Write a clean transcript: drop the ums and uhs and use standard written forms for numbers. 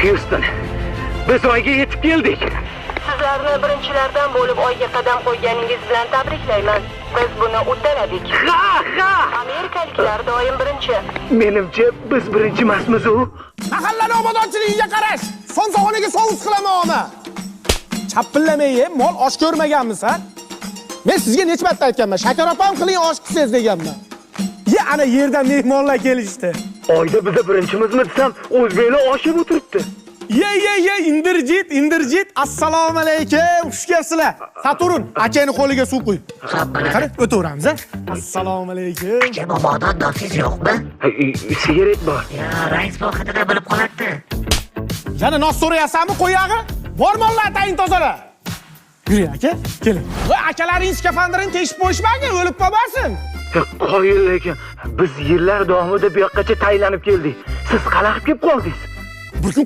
Houston, biz Oyga yetib keldik. Sizlarni birinchilardan bo'lib Oyga qadam qo'yganingiz bilan tabriklayman. Biz buni uddaladik. Ha, ha! Amerikaliklar doim birinchi. Menimcha, biz birinchi emasmiz u. Mahallani obodonchiligiga qarash. Somsaxonaga sovus qilaman oma. Chapillamay ye, mol osh ko'rmaganmisan? Men sizga necha marta aytganman, shakar opam qiling osh qilsangiz deganman. Ye, ana yerdan mehmonlar kelishdi. Oyda biza birinchimizmi desam, o'zbeklar oshib o'tiribdi. Ye, ye, ye, indirjit, indirjit. Assalomu alaykum. Xush kelibsizlar. Saturn, akangni qo'liga suv quy. Qani, o'taveramiz a. Assalomu alaykum. Aka, momodan nonsiz yo'qmi? Sigaret bor. Ya, rais vohidida bilib qoladi. Yana nos so'rayapsanmi, qo'yag'i? Bor mollar tayin tozala. Yuring aka, keling. Voy, akalaringiz skafandirini teshib qo'yishmagin, o'lib qolmasin. Qoyil lekin biz yillar davomida bu yoqqacha tayinlanib keldik. Siz qanaqa kelib qoldingiz? Bir kun.